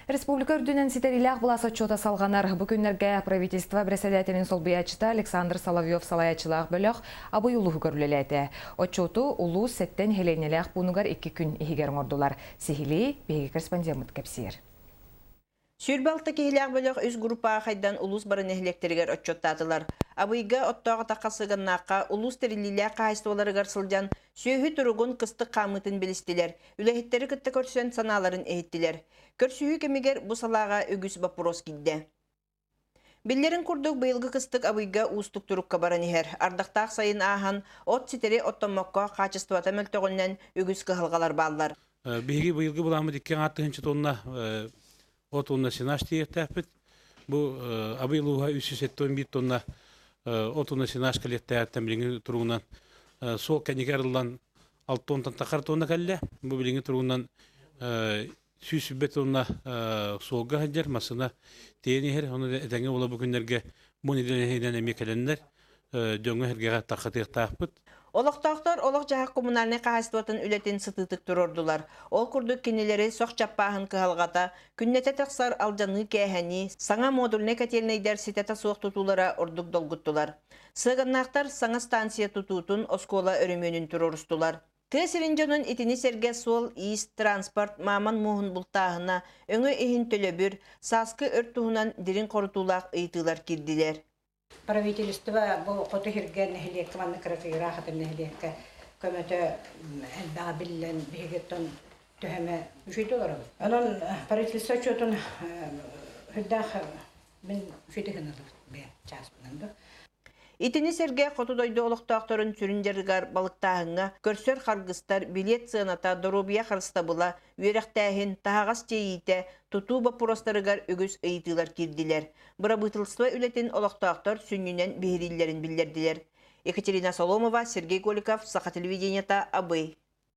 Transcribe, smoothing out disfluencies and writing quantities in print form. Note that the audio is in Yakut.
Республика үрдүнэн ситэриилээх былаас отчуота салҕанар. Бу күннэргэ правительство председателин солбуйааччыта Александр Соловьев салайааччылаах бөлөх Абый улууһугар үлэлээтэ. Отчуоту улуус сэттэ нэһилиэнньэлээх пуунугар 2 күн иһигэр оҥордулар. Сиһилии биһиги корреспондеммыт кэпсиир. 26 киһилээх бөлөх үс группаҕа хайдан улуус бары нэһилиэктэригэр отчуоттаатылар. Абыйга оттоох атахха сыганнаахха улуус тэриллиилээх хаһаайыстыбаларыгар сылдьан сүөһү туругун кыстык хаамыытын билистилэр, үлэһиттэри кытта көрсөн санааларын иһиттилэр. Көрсүһүү кэмигэр бу салааҕа үгүс боппуруос киирдэ. Биллэрин курдук, быйылгы кыстык Абыйга уустук турукка баран иһэр. Ардахтаах сайын ааһан, от ситэри оттоммокко, хаачыстыбата мөлтөҕүнэн үгүс кыһалҕалар бааллар. Биһиги быйылгы былааммыт 2,5 тонна от уонна сенаж тиийиэхтээхпит. Бу Абый улууһа 371 тонна от уонна сенаж кэлиэхтээҕиттэн билиҥҥи туругунан суол кэнники арыллан 6 тахар тонна кэллэ. Бу билиҥҥи туругунан 120 тонна суолга сылдьар, массыына тиэйэн иһэр. Ону этэҥҥэ буола бу күннэргэ бу нэдиэлэ эмиэ кэлэннэр дьоҥҥо-сэргэҕэ тархатыахтаахпыт. Олохтоохтор олох-дьаһах коммунальнай хаһаайыстыбатын үлэтин сытыытык туруордулар. Ол курдук кинилэри сох чаппааһын кыһалҕата, күннэтэ тахсар алдьаныы-кээһэнии, саҥа модульнай котельнайдар ситэтэ суох тутуулара ордук долгуттулар. Сыаганнаахтар саҥа станция тутуутун, оскуола өрөмүөнүн туруорустулар. Тыа сирин дьонун итини сэргэ суол-иис, транспорт, мааман мууһун бултааһына, өҥө иһин төлөбүр, сааскы өрт туһунан дириҥ хорутуулаах ыйытыылар киирдилэр. Правительство бу хоту сиргэ нэһилиэккэ манна кыракыйыраах атын нэһилиэккэ көмөтө элбэҕэ биллэн биһиги оттон төһөмө үчүгэй олоробут. Онон правительство отчуотун үрдээх мин үчүгэй гыналыбыт бэйэм чааспынан да. Итини сэргэ хоту дойду олохтоохторун сүрүн дьарыгар балыктааһыҥҥа көрсөр харгыстар, билиэт сыаната, доруобуйа харыстабыла, үөрэхтээһин, таһаҕас тиэйиитэ, тутуу боппуруостарыгар үгүс ыйытыылар киирдилэр. Бырабыыталыстыба үлэтин олохтоохтор сүнньүнэн биһирииллэрин биллэрдилэр. Екатерина Соломова, Сергей Голиков, Саха телевидениета, Абый.